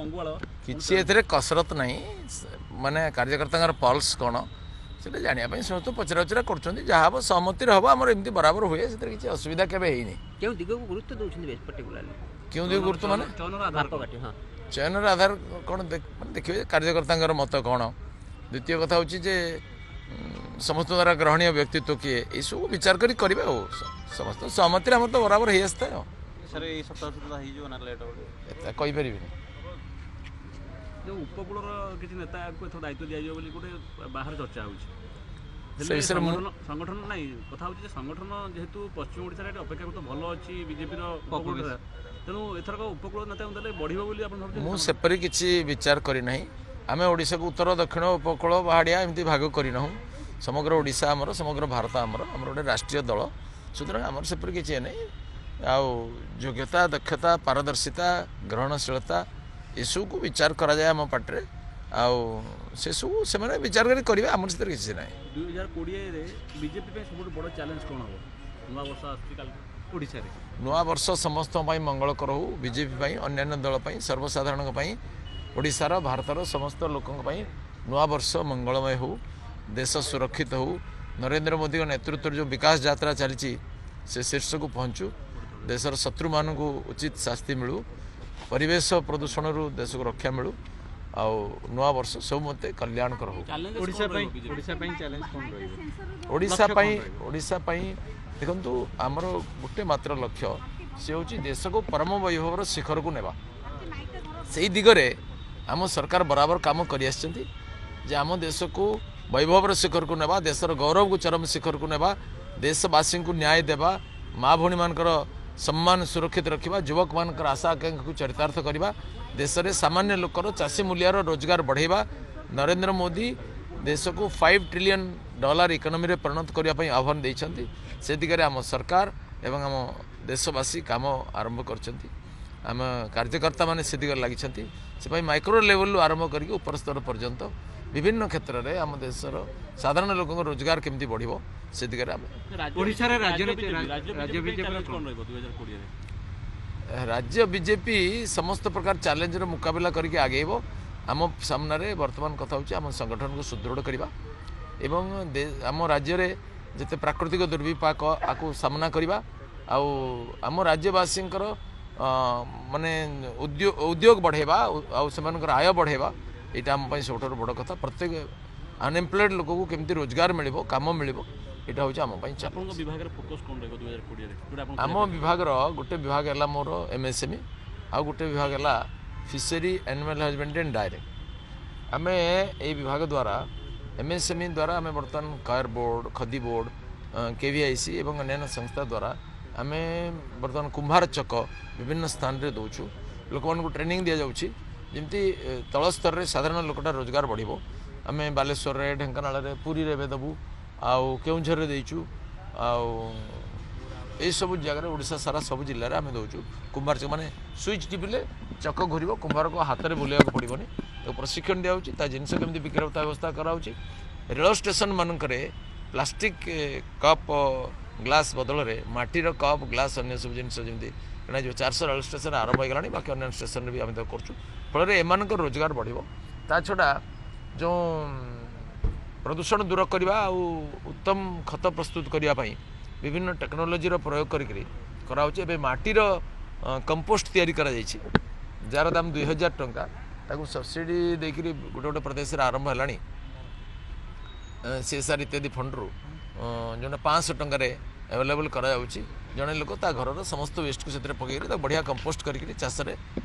ମଙ୍ଗୁଆଳ। କିଛି ଏଥିରେ କସରତ ନାହିଁ। ମାନେ କାର୍ଯ୍ୟକର୍ତ୍ତାଙ୍କର ପଲ୍ସ କ'ଣ, ସେଟା ଜାଣିବା ପାଇଁ ସମସ୍ତେ ପଚରା ଉଚରା କରୁଛନ୍ତି। ଯାହା ହେବ ସହମତିରେ ହେବ। ଆମର ଏମିତି ବରାବର ହୁଏ, ସେଥିରେ କିଛି ଅସୁବିଧା କେବେ ହେଇନି। କେଉଁ ଦିଗକୁ ଗୁରୁତ୍ୱ ଦେଉଛନ୍ତି ବେଶ ପର୍ଟିକୁଲାରଲି? କେଉଁ ଦିଗ ଗୁରୁତ୍ୱ ମାନେ? ଚୟନର ଆଧାର କ'ଣ? ମାପକାଠି, ହଁ। ଚୟନର ଆଧାର କ'ଣ, ମାନେ ଦେଖିବେ କାର୍ଯ୍ୟକର୍ତ୍ତାଙ୍କର ମତ କ'ଣ। ଦ୍ୱିତୀୟ କଥା ହେଉଛି ଯେ ସମସ୍ତଙ୍କ ଦ୍ୱାରା ଗ୍ରହଣୀୟ ବ୍ୟକ୍ତିତ୍ୱ କିଏ, ଏସବୁ ବିଚାର କରି କରିବେ। ଆଉ ସମସ୍ତ ସହମତିରେ ଆମର ତ ବରାବର ହେଇ ଆସିଥାଏ। ଆଉ ସାର୍, ଏଇ ସପ୍ତାହ ସୁଦ୍ଧା ହେଇଯିବ ନା ଲେଟ୍ ହେବ? ଏତେ କହିପାରିବିନି। ଯେଉଁ ଉପକୂଳର କିଛି ନେତାକୁ ଏଥର ଦାୟିତ୍ୱ ଦିଆଯିବ ବୋଲି ଗୋଟେ ବାହାରେ ଚର୍ଚ୍ଚା ହେଉଛି। ସେ ହେଲେ ବିଷୟରେ ମୁଁ ସଂଗଠନ ନାଇଁ, କଥା ହେଉଛି ଯେ ସଂଗଠନ ଯେହେତୁ ପଶ୍ଚିମ ଓଡ଼ିଶାରେ ଏଠି ଅପେକ୍ଷାକୃତ ଭଲ ଅଛି ବିଜେପିର ଉପକୂଳରେ, ତେଣୁ ଏଥରକ ଉପକୂଳ ନେତାଙ୍କୁ ଦେଲେ ବଢ଼ିବ ବୋଲି ଆପଣ ଭାବୁଛନ୍ତି? ମୁଁ ସେପରି କିଛି ବିଚାର କରିନାହିଁ। ଆମେ ଓଡ଼ିଶାକୁ ଉତ୍ତର, ଦକ୍ଷିଣ, ଉପକୂଳ, ପାହାଡ଼ିଆ ଏମିତି ଭାଗ କରିନାହୁଁ। ସମଗ୍ର ଓଡ଼ିଶା ଆମର, ସମଗ୍ର ଭାରତ ଆମର। ଆମର ଗୋଟେ ରାଷ୍ଟ୍ରୀୟ ଦଳ। ସୁତରାଂ ଆମର ସେପରି କିଛି ଇଏ ନାହିଁ। ଆଉ ଯୋଗ୍ୟତା, ଦକ୍ଷତା, ପାରଦର୍ଶିତା, ଗ୍ରହଣଶୀଳତା, ଏସବୁକୁ ବିଚାର କରାଯାଏ ଆମ ପାର୍ଟିରେ। ଆଉ ସେସବୁ ସେମାନେ ବିଚାର କରି କରିବେ, ଆମର ସେଥିରେ କିଛି ନାହିଁ। 2020ରେ ବିଜେପି ପାଇଁ ସବୁଠୁ ବଡ଼ ଚ୍ୟାଲେଞ୍ଜ କ'ଣ ହେବ? ନୂଆ ବର୍ଷ ଆସୁଛି କାଲି। ଓଡ଼ିଶାରେ ନୂଆ ବର୍ଷ ସମସ୍ତଙ୍କ ପାଇଁ ମଙ୍ଗଳକର ହଉ। ବିଜେପି ପାଇଁ, ଅନ୍ୟାନ୍ୟ ଦଳ ପାଇଁ, ସର୍ବସାଧାରଣଙ୍କ ପାଇଁ, ଓଡ଼ିଶାର, ଭାରତର ସମସ୍ତ ଲୋକଙ୍କ ପାଇଁ ନୂଆ ବର୍ଷ ମଙ୍ଗଳମୟ ହଉ। ଦେଶ ସୁରକ୍ଷିତ ହଉ। ନରେନ୍ଦ୍ର ମୋଦିଙ୍କ ନେତୃତ୍ୱରେ ଯେଉଁ ବିକାଶ ଯାତ୍ରା ଚାଲିଛି, ସେ ଶୀର୍ଷକୁ ପହଞ୍ଚୁ। ଦେଶର ଶତ୍ରୁମାନଙ୍କୁ ଉଚିତ ଶାସ୍ତି ମିଳୁ। ପରିବେଶ ପ୍ରଦୂଷଣରୁ ଦେଶକୁ ରକ୍ଷା ମିଳୁ। ଆଉ ନୂଆ ବର୍ଷ ସବୁ ମୋତେ କଲ୍ୟାଣକର ହଉ। ଚ୍ୟାଲେଞ୍ଜ ଓଡ଼ିଶା ପାଇଁ, ଓଡ଼ିଶା ପାଇଁ ଚ୍ୟାଲେଞ୍ଜ କ'ଣ ରହିବ? ଓଡ଼ିଶା ଲକ୍ଷ୍ୟ ପାଇଁ କ'ଣ ରହିବ? ଓଡ଼ିଶା ପାଇଁ ଦେଖନ୍ତୁ, ଆମର ଗୋଟେ ମାତ୍ର ଲକ୍ଷ୍ୟ, ସେ ହେଉଛି ଦେଶକୁ ପରମ ବୈଭବର ଶିଖରକୁ ନେବା। ସେଇ ଦିଗରେ ଆମ ସରକାର ବରାବର କାମ କରିଆସିଛନ୍ତି ଯେ ଆମ ଦେଶକୁ ବୈଭବର ଶିଖରକୁ ନେବା, ଦେଶର ଗୌରବକୁ ଚରମ ଶିଖରକୁ ନେବା, ଦେଶବାସୀଙ୍କୁ ନ୍ୟାୟ ଦେବା, ମା ଭଉଣୀମାନଙ୍କର ସମ୍ମାନ ସୁରକ୍ଷିତ ରଖିବା, ଯୁବକମାନଙ୍କର ଆଶା ଆକାଂକ୍ଷାକୁ ଚରିତାର୍ଥ କରିବା, ଦେଶରେ ସାମାନ୍ୟ ଲୋକର, ଚାଷୀ ମୂଲିଆର ରୋଜଗାର ବଢ଼ାଇବା। ନରେନ୍ଦ୍ର ମୋଦି ଦେଶକୁ 5 ଟ୍ରିଲିୟନ୍ ଡଲାର ଇକୋନୋମିରେ ପରିଣତ କରିବା ପାଇଁ ଆହ୍ୱାନ ଦେଇଛନ୍ତି। ସେ ଦିଗରେ ଆମ ସରକାର ଏବଂ ଆମ ଦେଶବାସୀ କାମ ଆରମ୍ଭ କରିଛନ୍ତି। ଆମ କାର୍ଯ୍ୟକର୍ତ୍ତାମାନେ ସେ ଦିଗରେ ଲାଗିଛନ୍ତି। ସେଥିପାଇଁ ମାଇକ୍ରୋ ଲେଭେଲରୁ ଆରମ୍ଭ କରିକି ଉପର ସ୍ତର ପର୍ଯ୍ୟନ୍ତ ବିଭିନ୍ନ କ୍ଷେତ୍ରରେ ଆମ ଦେଶର ସାଧାରଣ ଲୋକଙ୍କ ରୋଜଗାର କେମିତି ବଢ଼ିବ, ସେ ଦିଗରେ ଆମେ ଓଡ଼ିଶାରେ ରାଜ୍ୟ ରାଜ୍ୟ ବିଜେପି BJP ର ଚ୍ୟାଲେଞ୍ଜ କ'ଣ ରହିବ 2020ରେ? ରାଜ୍ୟ ବିଜେପି ସମସ୍ତ ପ୍ରକାର ଚ୍ୟାଲେଞ୍ଜର ମୁକାବିଲା କରିକି ଆଗେଇବ। ଆମ ସାମ୍ନାରେ ବର୍ତ୍ତମାନ କଥା ହେଉଛି ଆମ ସଂଗଠନକୁ ସୁଦୃଢ଼ କରିବା ଏବଂ ଆମ ରାଜ୍ୟରେ ଯେତେ ପ୍ରାକୃତିକ ଦୁର୍ବିପାକ, ଆକୁ ସାମ୍ନା କରିବା। ଆଉ ଆମ ରାଜ୍ୟବାସୀଙ୍କର ମାନେ ଉଦ୍ୟୋଗ ବଢ଼େଇବା ଆଉ ସେମାନଙ୍କର ଆୟ ବଢ଼େଇବା, ଏଇଟା ଆମ ପାଇଁ ସବୁଠାରୁ ବଡ଼ କଥା। ପ୍ରତ୍ୟେକ ଅନଏମ୍ପ୍ଲଏଡ଼ ଲୋକକୁ କେମିତି ରୋଜଗାର ମିଳିବ, କାମ ମିଳିବ, ଏଇଟା ହେଉଛି ଆମ ପାଇଁ ଚ୍ୟାଲେଞ୍ଜ। ଆପଣଙ୍କ ବିଭାଗରେ ଫୋକସ୍ କ'ଣ ରହିବ 2020ରେ, ଯୋଉଟା ଆପଣ ଆମ ବିଭାଗର ଗୋଟେ ବିଭାଗ ହେଲା ମୋର ଏମ୍ଏସ୍ଏମ୍ଇ, ଆଉ ଗୋଟେ ବିଭାଗ ହେଲା ଫିସରୀ, ଆନିମାଲ୍ ହଜବେଣ୍ଡ୍ରି ଆଣ୍ଡ ଡାଏରୀ। ଆମେ ଏଇ ବିଭାଗ ଦ୍ୱାରା, ଏମ୍ଏସ୍ଏମ୍ଇ ଦ୍ୱାରା ଆମେ ବର୍ତ୍ତମାନ କୟର ବୋର୍ଡ଼, ଖଦି ବୋର୍ଡ଼, କେଭିଆଇସି ଏବଂ ଅନ୍ୟାନ୍ୟ ସଂସ୍ଥା ଦ୍ୱାରା ଆମେ ବର୍ତ୍ତମାନ କୁମ୍ଭାର ଚକ ବିଭିନ୍ନ ସ୍ଥାନରେ ଦେଉଛୁ। ଲୋକମାନଙ୍କୁ ଟ୍ରେନିଂ ଦିଆଯାଉଛି, ଯେମିତି ତଳ ସ୍ତରରେ ସାଧାରଣ ଲୋକଟା ରୋଜଗାର ବଢ଼ିବ। ଆମେ ବାଲେଶ୍ୱରରେ, ଢେଙ୍କାନାଳରେ, ପୁରୀରେ ଏବେ ଦେବୁ, ଆଉ କେଉଁଝରରେ ଦେଇଛୁ। ଆଉ ଏଇସବୁ ଜାଗାରେ, ଓଡ଼ିଶା ସାରା ସବୁ ଜିଲ୍ଲାରେ ଆମେ ଦେଉଛୁ କୁମ୍ଭାର ଚକ। ମାନେ ସୁଇଚ୍ ଟିପିଲେ ଚକ ଘୁରିବ, କୁମ୍ଭାରକୁ ହାତରେ ବୁଲେଇବାକୁ ପଡ଼ିବନି। ତାକୁ ପ୍ରଶିକ୍ଷଣ ଦିଆହେଉଛି, ତା ଜିନିଷ କେମିତି ବିକ୍ରି ହେବ ତା ବ୍ୟବସ୍ଥା କରାହେଉଛି। ରେଳ ଷ୍ଟେସନ ମାନଙ୍କରେ ପ୍ଲାଷ୍ଟିକ୍ କପ୍, ଗ୍ଲାସ୍ ବଦଳରେ ମାଟିର କପ୍, ଗ୍ଲାସ୍, ଅନ୍ୟ ସବୁ ଜିନିଷ ଯେମିତି କିଣାଯିବ, 400 ରେଳ ଷ୍ଟେସନ ଆରମ୍ଭ ହେଇଗଲାଣି। ବାକି ଅନ୍ୟାନ୍ୟ ଷ୍ଟେସନରେ ବି ଆମେ ତାକୁ କରୁଛୁ। ଫଳରେ ଏମାନଙ୍କର ରୋଜଗାର ବଢ଼ିବ। ତା ଛଡ଼ା ଯେଉଁ ପ୍ରଦୂଷଣ ଦୂର କରିବା ଆଉ ଉତ୍ତମ ଖତ ପ୍ରସ୍ତୁତ କରିବା ପାଇଁ ବିଭିନ୍ନ ଟେକ୍ନୋଲୋଜିର ପ୍ରୟୋଗ କରିକିରି କରାହେଉଛି। ଏବେ ମାଟିର କମ୍ପୋଷ୍ଟ ତିଆରି କରାଯାଇଛି, ଯାହାର ଦାମ 2000 ଟଙ୍କା। ତାକୁ ସବସିଡ଼ି ଦେଇକରି ଗୋଟେ ଗୋଟେ ପ୍ରଦେଶରେ ଆରମ୍ଭ ହେଲାଣି ସିଏସ୍ଆର୍ ଇତ୍ୟାଦି ଫଣ୍ଡରୁ, ଯେଉଁଟା 500 ଟଙ୍କାରେ ଆଭେଲେବଲ୍ କରାଯାଉଛି। ଜଣେ ଲୋକ ତା ଘରର ସମସ୍ତ ୱେଷ୍ଟକୁ ସେଥିରେ ପକାଇକରି ତାକୁ ବଢ଼ିଆ କମ୍ପୋଷ୍ଟ କରିକିରି ଚାଷରେ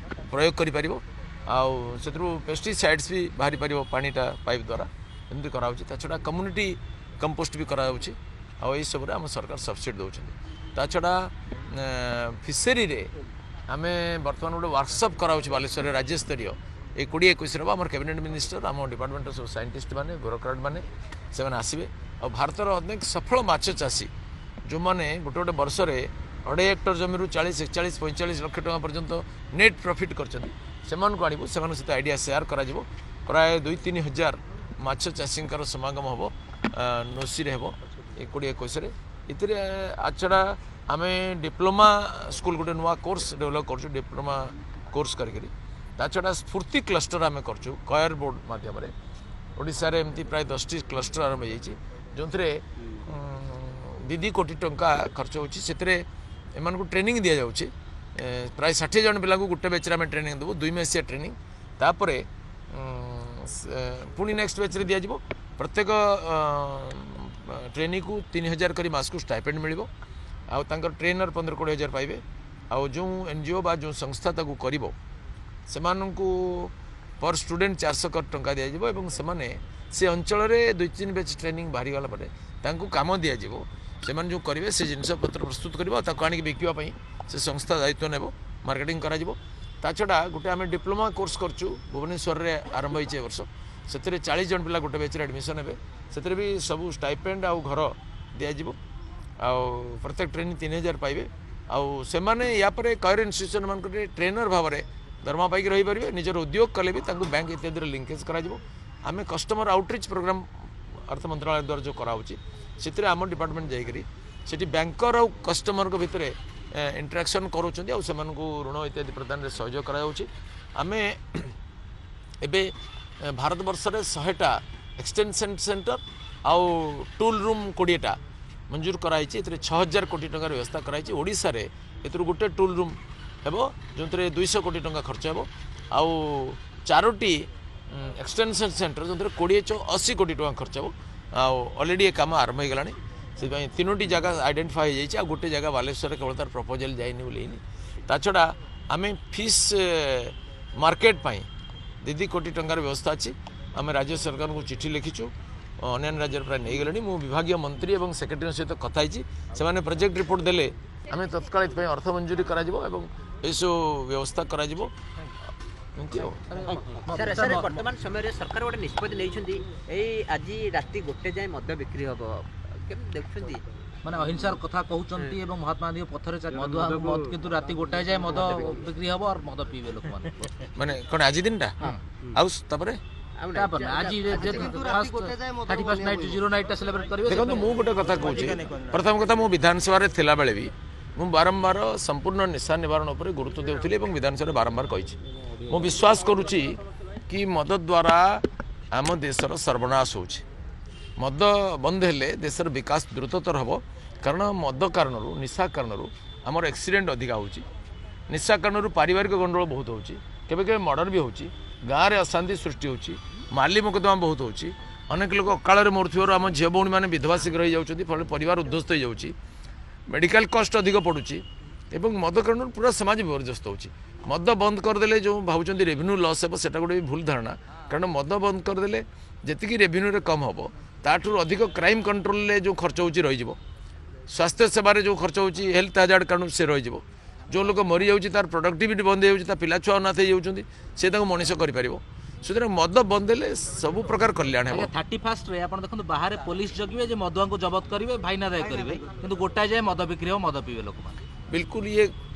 ପ୍ରୟୋଗ କରିପାରିବ। ଆଉ ସେଥିରୁ ପେଷ୍ଟିସାଇଡ଼୍ସ ବି ବାହାରି ପାରିବ ପାଣିଟା ପାଇପ୍ ଦ୍ୱାରା। ଏମିତି କରାହେଉଛି। ତା ଛଡ଼ା କମ୍ୟୁନିଟି କମ୍ପୋଷ୍ଟ ବି କରାଯାଉଛି। ଆଉ ଏଇସବୁରେ ଆମ ସରକାର ସବସିଡ଼ି ଦେଉଛନ୍ତି। ତା ଛଡ଼ା ଫିସେରୀରେ ଆମେ ବର୍ତ୍ତମାନ ଗୋଟେ ୱାର୍କସପ୍ କରାହେଉଛି ବାଲେଶ୍ୱରରେ, ରାଜ୍ୟସ୍ତରୀୟ। ଏଇ 20-21ରେ ହେବ। ଆମର କ୍ୟାବିନେଟ୍ ମିନିଷ୍ଟର, ଆମ ଡିପାର୍ଟମେଣ୍ଟର ସବୁ ସାଇଣ୍ଟିଷ୍ଟ ମାନେ, ବ୍ୟୁରୋକ୍ରାଟ୍ ମାନେ, ସେମାନେ ଆସିବେ। ଆଉ ଭାରତର ଅନେକ ସଫଳ ମାଛ ଚାଷୀ, ଯେଉଁମାନେ ଗୋଟେ ଗୋଟେ ବର୍ଷରେ 2.5 ହେକ୍ଟର ଜମିରୁ 40, 41, 45 ଲକ୍ଷ ଟଙ୍କା ପର୍ଯ୍ୟନ୍ତ ନେଟ୍ ପ୍ରଫିଟ୍ କରିଛନ୍ତି, ସେମାନଙ୍କୁ ଆଣିବୁ। ସେମାନଙ୍କ ସହିତ ଆଇଡ଼ିଆ ସେୟାର କରାଯିବ। ପ୍ରାୟ 2-3 ହଜାର ମାଛ ଚାଷୀଙ୍କର ସମାଗମ ହେବ, ନୋସିରେ ହେବ ଏ 20-21ରେ। ଏଥିରେ ଆଛଡ଼ା ଆମେ ଡିପ୍ଲୋମା ସ୍କୁଲ, ଗୋଟେ ନୂଆ କୋର୍ସ ଡେଭଲପ୍ କରୁଛୁ, ଡିପ୍ଲୋମା କୋର୍ସ କରିକିରି। ତା ଛଡ଼ା ସ୍ଫୂର୍ତ୍ତି କ୍ଲଷ୍ଟର ଆମେ କରୁଛୁ କୟର ବୋର୍ଡ଼ ମାଧ୍ୟମରେ। ଓଡ଼ିଶାରେ ଏମିତି ପ୍ରାୟ 10ଟି କ୍ଲଷ୍ଟର ଆରମ୍ଭ ହେଇଯାଇଛି, ଯେଉଁଥିରେ 2-2 କୋଟି ଟଙ୍କା ଖର୍ଚ୍ଚ ହେଉଛି। ସେଥିରେ ଏମାନଙ୍କୁ ଟ୍ରେନିଂ ଦିଆଯାଉଛି। ପ୍ରାୟ 60 ଜଣ ପିଲାଙ୍କୁ ଗୋଟେ ବ୍ୟାଚ୍ରେ ଆମେ ଟ୍ରେନିଂ ଦେବୁ, 2 ମାସିଆ ଟ୍ରେନିଂ। ତାପରେ ପୁଣି ନେକ୍ସଟ ବ୍ୟାଚ୍ରେ ଦିଆଯିବ। ପ୍ରତ୍ୟେକ ଟ୍ରେନିକୁ 3000 କରି ମାସକୁ ଷ୍ଟାଇପେଣ୍ଡ ମିଳିବ, ଆଉ ତାଙ୍କର ଟ୍ରେନର 15-20 ହଜାର ପାଇବେ। ଆଉ ଯେଉଁ ଏନଜିଓ ବା ଯେଉଁ ସଂସ୍ଥା ତାକୁ କରିବ, ସେମାନଙ୍କୁ ପର୍ ଷ୍ଟୁଡେଣ୍ଟ 400 କୋଟି ଟଙ୍କା ଦିଆଯିବ ଏବଂ ସେମାନେ ସେ ଅଞ୍ଚଳରେ 2-3 ବ୍ୟାଚ୍ ଟ୍ରେନିଂ ବାହାରିଗଲା ପରେ ତାଙ୍କୁ କାମ ଦିଆଯିବ। ସେମାନେ ଯେଉଁ କରିବେ, ସେ ଜିନିଷପତ୍ର ପ୍ରସ୍ତୁତ କରିବ ଆଉ ତାକୁ ଆଣିକି ବିକିବା ପାଇଁ ସେ ସଂସ୍ଥା ଦାୟିତ୍ୱ ନେବ, ମାର୍କେଟିଂ କରାଯିବ। ତା ଛଡ଼ା ଗୋଟେ ଆମେ ଡିପ୍ଲୋମା କୋର୍ସ କରୁଛୁ, ଭୁବନେଶ୍ୱରରେ ଆରମ୍ଭ ହେଇଛି ଏ ବର୍ଷ। ସେଥିରେ 40 ଜଣ ପିଲା ଗୋଟେ ବ୍ୟାଚ୍ରେ ଆଡ଼ମିସନ୍ ହେବେ। ସେଥିରେ ବି ସବୁ ଷ୍ଟାଇପେଣ୍ଡ ଆଉ ଘର ଦିଆଯିବ, ଆଉ ପ୍ରତ୍ୟେକ ଟ୍ରେନିଂ 3000 ପାଇବେ। ଆଉ ସେମାନେ ୟା ପରେ କୟର ଇନଷ୍ଟିଟ୍ୟୁସନ୍ ମାନଙ୍କରେ ଟ୍ରେନର ଭାବରେ ଦରମା ପାଇକି ରହିପାରିବେ। ନିଜର ଉଦ୍ୟୋଗ କଲେ ବି ତାଙ୍କୁ ବ୍ୟାଙ୍କ ଇତ୍ୟାଦିରେ ଲିଙ୍କେଜ୍ କରାଯିବ। ଆମେ କଷ୍ଟମର ଆଉଟରିଚ୍ ପ୍ରୋଗ୍ରାମ୍ ଅର୍ଥ ମନ୍ତ୍ରଣାଳୟ ଦ୍ୱାରା ଯେଉଁ କରାହେଉଛି, ସେଥିରେ ଆମ ଡିପାର୍ଟମେଣ୍ଟ ଯାଇକରି ସେଠି ବ୍ୟାଙ୍କର ଆଉ କଷ୍ଟମରଙ୍କ ଭିତରେ ଇଣ୍ଟରାକ୍ସନ୍ କରୁଛନ୍ତି ଆଉ ସେମାନଙ୍କୁ ଋଣ ଇତ୍ୟାଦି ପ୍ରଦାନରେ ସହଯୋଗ କରାଯାଉଛି। ଆମେ ଏବେ ଭାରତବର୍ଷରେ 100ଟା ଏକ୍ସଟେନସନ୍ ସେଣ୍ଟର ଆଉ ଟୁଲ୍ ରୁମ୍ 20ଟା ମଞ୍ଜୁର କରାହେଇଛି। ଏଥିରେ 6000 କୋଟି ଟଙ୍କାର ବ୍ୟବସ୍ଥା କରାହେଇଛି। ଓଡ଼ିଶାରେ ଏଥିରୁ ଗୋଟେ ଟୁଲ୍ ରୁମ୍ ହେବ, ଯେଉଁଥିରେ 200 କୋଟି ଟଙ୍କା ଖର୍ଚ୍ଚ ହେବ, ଆଉ ଚାରୋଟି ଏକ୍ସଟେନସନ୍ ସେଣ୍ଟର, ଯେଉଁଥିରେ 20 ଚଉ 80 କୋଟି ଟଙ୍କା ଖର୍ଚ୍ଚ ହେବ। ଆଉ ଅଲରେଡ଼ି ଏ କାମ ଆରମ୍ଭ ହେଇଗଲାଣି। ସେଥିପାଇଁ ତିନୋଟି ଜାଗା ଆଇଡେଣ୍ଟିଫାଏ ହେଇଯାଇଛି, ଆଉ ଗୋଟେ ଜାଗା ବାଲେଶ୍ୱରରେ କେବଳ ତାର ପ୍ରପୋଜାଲ୍ ଯାଇନି ବୋଲି ହେଇନି। ତା ଛଡ଼ା ଆମେ ଫିସ୍ ମାର୍କେଟ ପାଇଁ 2-2 କୋଟି ଟଙ୍କାର ବ୍ୟବସ୍ଥା ଅଛି। ଆମେ ରାଜ୍ୟ ସରକାରଙ୍କୁ ଚିଠି ଲେଖିଛୁ, ଅନ୍ୟାନ୍ୟ ରାଜ୍ୟରେ ପ୍ରାୟ ନେଇଗଲେଣି। ମୁଁ ବିଭାଗୀୟ ମନ୍ତ୍ରୀ ଏବଂ ସେକ୍ରେଟାରୀଙ୍କ ସହିତ କଥା ହେଇଛି। ସେମାନେ ପ୍ରୋଜେକ୍ଟ ରିପୋର୍ଟ ଦେଲେ ଆମେ ତତ୍କାଳ ଏଥିପାଇଁ ଅର୍ଥ ମଞ୍ଜୁରୀ କରାଯିବ ଏବଂ ଏସବୁ ବ୍ୟବସ୍ଥା କରାଯିବ, ଏମିତି ଆଉ। ସାର୍, ସାର୍, ବର୍ତ୍ତମାନ ସମୟରେ ସରକାର ଗୋଟେ ନିଷ୍ପତ୍ତି ନେଇଛନ୍ତି, ଏଇ ଆଜି ରାତି 1 ଯାଏଁ ମଦ ବିକ୍ରି ହବ। କେମିତି ଦେଖୁଛନ୍ତି? ମାନେ ଅହିଂସାର କଥା କହୁଛନ୍ତି ଏବଂ ମହାତ୍ମା ଗାନ୍ଧୀଙ୍କ ପଥରେ ଚାଲି ମଦୁଆ ମଦ, କିନ୍ତୁ ରାତି 1 ଯାଏ ମଦ ବିକ୍ରି ହବ ଆଉ ମଦ ପିଇବେ ଲୋକମାନେ। ମାନେ କ'ଣ ଆଜି ଦିନଟା ଆଉ ତାପରେ? ଆଉ ନାହିଁ। ତାପରେ ଆଜି 31st night, zero ନାଇଟ୍ଟା ସେଲିବ୍ରେଟ୍ କରିବେ। ଦେଖନ୍ତୁ, ମୁଁ ଗୋଟେ କଥା କହୁଛି। ପ୍ରଥମ କଥା, ମୁଁ ବିଧାନସଭାରେ ଥିଲାବେଳେ ବି ମୁଁ ବାରମ୍ବାର ସମ୍ପୂର୍ଣ୍ଣ ନିଶା ନିବାରଣ ଉପରେ ଗୁରୁତ୍ୱ ଦେଉଥିଲି ଏବଂ ବିଧାନସଭାରେ ବାରମ୍ବାର କହିଛି। ମୁଁ ବିଶ୍ୱାସ କରୁଛି କି ମଦ ଦ୍ୱାରା ଆମ ଦେଶର ସର୍ବନାଶ ହେଉଛି। ମଦ ବନ୍ଦ ହେଲେ ଦେଶର ବିକାଶ ଦ୍ରୁତତର ହେବ। କାରଣ ମଦ କାରଣରୁ, ନିଶା କାରଣରୁ ଆମର ଆକ୍ସିଡେଣ୍ଟ ଅଧିକା ହେଉଛି, ନିଶା କାରଣରୁ ପାରିବାରିକ ଗଣ୍ଡଗୋଳ ବହୁତ ହେଉଛି, କେବେ କେବେ ମର୍ଡ଼ର ବି ହେଉଛି, ଗାଁରେ ଅଶାନ୍ତି ସୃଷ୍ଟି ହେଉଛି, ମାଲି ମୋକଦ୍ଦମା ବହୁତ ହେଉଛି, ଅନେକ ଲୋକ ଅକାଳରେ ମରୁଥିବାରୁ ଆମ ଝିଅ ଭଉଣୀମାନେ ବିଧବା ଶୀଘ୍ର ହେଇଯାଉଛନ୍ତି, ଫଳରେ ପରିବାର ଉଦ୍ଧ୍ୱସ୍ତ ହେଇଯାଉଛି, ମେଡ଼ିକାଲ କଷ୍ଟ ଅଧିକ ପଡ଼ୁଛି ଏବଂ ମଦ କାରଣରୁ ପୁରା ସମାଜ ବିପର୍ଯ୍ୟସ୍ତ ହେଉଛି। ମଦ ବନ୍ଦ କରିଦେଲେ ଯେଉଁ ଭାବୁଛନ୍ତି ରେଭିନ୍ୟୁ ଲସ୍ ହେବ, ସେଟା ଗୋଟେ ବି ଭୁଲ ଧାରଣା। କାରଣ ମଦ ବନ୍ଦ କରିଦେଲେ ଯେତିକି ରେଭିନ୍ୟୁରେ କମ୍ ହେବ, ତାଠାରୁ ଅଧିକ କ୍ରାଇମ୍ କଣ୍ଟ୍ରୋଲରେ ଯେଉଁ ଖର୍ଚ୍ଚ ହେଉଛି ରହିଯିବ, ସ୍ୱାସ୍ଥ୍ୟ ସେବାରେ ଯେଉଁ ଖର୍ଚ୍ଚ ହେଉଛି ହେଲ୍ଥ ହାଜାର୍ଡ଼ କାରଣରୁ ସେ ରହିଯିବ, ଯେଉଁ ଲୋକ ମରିଯାଉଛି ତାର ପ୍ରଡକ୍ଟିଭିଟି ବନ୍ଦ ହେଇଯାଉଛି, ତା ପିଲା ଛୁଆ ଅନାଥ ହେଇଯାଉଛନ୍ତି, ସେ ତାଙ୍କୁ ମଣିଷ କରିପାରିବ। ସୁତରାଂ ମଦ ବନ୍ଦ ହେଲେ ସବୁ ପ୍ରକାର କଲ୍ୟାଣ ହେବ। ଆଜ୍ଞା, 31ରେ ଆପଣ ଦେଖନ୍ତୁ, ବାହାରେ ପୋଲିସ ଜଗିବେ ଯେ ମଦୁଆଙ୍କୁ ଜବତ କରିବେ, ଫାଇନ୍ ଆଦାୟ କରିବେ, କିନ୍ତୁ 1 ଯାଏ ମଦ ବିକ୍ରି ହେବ, ମଦ ପିଇବେ ଲୋକମାନେ। ବିଲକୁଲ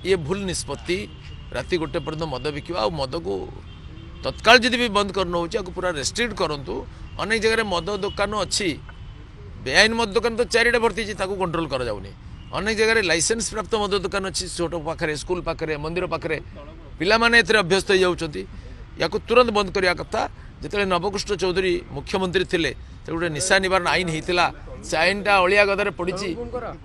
ଇଏ ଭୁଲ ନିଷ୍ପତ୍ତି, ରାତି 1 ପର୍ଯ୍ୟନ୍ତ ମଦ ବିକିବା। ଆଉ ମଦକୁ ତତ୍କାଳ ଯଦି ବି ବନ୍ଦ କରିନେଉଛି, ଆକୁ ପୁରା ରେଷ୍ଟ୍ରିକ୍ଟ କରନ୍ତୁ। ଅନେକ ଜାଗାରେ ମଦ ଦୋକାନ ଅଛି, ବେଆଇନ ମଦ ଦୋକାନ ତ ଚାରିଆଡ଼େ ଭର୍ତ୍ତି ହେଇଛି, ତାକୁ କଣ୍ଟ୍ରୋଲ କରାଯାଉନି। ଅନେକ ଜାଗାରେ ଲାଇସେନ୍ସ ପ୍ରାପ୍ତ ମଦ ଦୋକାନ ଅଛି, ଛୋଟ ପାଖରେ, ସ୍କୁଲ ପାଖରେ, ମନ୍ଦିର ପାଖରେ, ପିଲାମାନେ ଏଥିରେ ଅଭ୍ୟସ୍ତ ହେଇଯାଉଛନ୍ତି। ୟାକୁ ତୁରନ୍ତ ବନ୍ଦ କରିବା କଥା। ଯେତେବେଳେ ନବକୃଷ୍ଣ ଚୌଧୁରୀ ମୁଖ୍ୟମନ୍ତ୍ରୀ ଥିଲେ, ସେତେବେଳେ ଗୋଟେ ନିଶା ନିବାରଣ ଆଇନ ହେଇଥିଲା। ସେ ଆଇନଟା ଅଳିଆ ଗଦାରେ ପଡ଼ିଛି,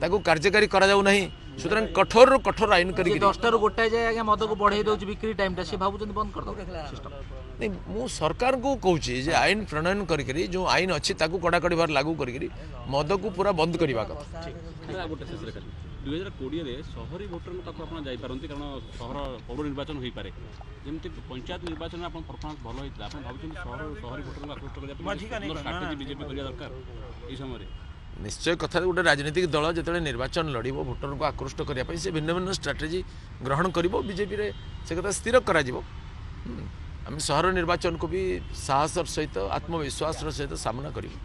ତାକୁ କାର୍ଯ୍ୟକାରୀ କରାଯାଉ ନାହିଁ। ସୁତରାଂ କଠୋରରୁ କଠୋର ଆଇନ କରିକି 10ଟାରୁ 1 ଯାଏ ଆଜ୍ଞା ମଦକୁ ବଢେଇ ଦଉଛି ବିକ୍ରି ଟାଇମଟା, ସେ ଭାବୁଛନ୍ତି ବନ୍ଦ କରିଦବ ସିଷ୍ଟମ। ନାଇଁ, ମୁଁ ସରକାରଙ୍କୁ କହୁଛି ଯେ ଆଇନ ପ୍ରଣୟନ କରିକରି, ଯେଉଁ ଆଇନ ଅଛି ତାକୁ କଡ଼ାକଡ଼ି ଭାବରେ ଲାଗୁ କରିକରି ମଦକୁ ପୁରା ବନ୍ଦ କରିବା କଥା। ଆଉ ଗୋଟେ ଶେଷରେ ଖାଲି, 2020ରେ ସହରୀ ଭୋଟରଙ୍କ ପାଖକୁ ଆପଣ ଯାଇପାରନ୍ତି, କାରଣ ସହର ପୌର ନିର୍ବାଚନ ହୋଇପାରେ। ଯେମିତି ପଞ୍ଚାୟତ ନିର୍ବାଚନରେ ଆପଣ ପରଫର୍ମାନ୍ସ ଭଲ ହେଇଥିଲା, ଆପଣ ଭାବୁଛନ୍ତି ସହରୀ ଭୋଟରଙ୍କୁ ଆକୃଷ୍ଟ କରିବା ପାଇଁ ସୁନ୍ଦର ଷ୍ଟ୍ରାଟେଜି ବିଜେପି କରିବା ଦରକାର ଏହି ସମୟରେ? ନିଶ୍ଚୟ କଥା, ଗୋଟେ ରାଜନୈତିକ ଦଳ ଯେତେବେଳେ ନିର୍ବାଚନ ଲଢ଼ିବ, ଭୋଟରଙ୍କୁ ଆକୃଷ୍ଟ କରିବା ପାଇଁ ସେ ଭିନ୍ନ ଭିନ୍ନ ଷ୍ଟ୍ରାଟେଜି ଗ୍ରହଣ କରିବ। ବିଜେପିରେ ସେ କଥା ସ୍ଥିର କରାଯିବ। ଆମେ ସହର ନିର୍ବାଚନକୁ ବି ସାହସର ସହିତ, ଆତ୍ମବିଶ୍ୱାସର ସହିତ ସାମ୍ନା କରିବୁ।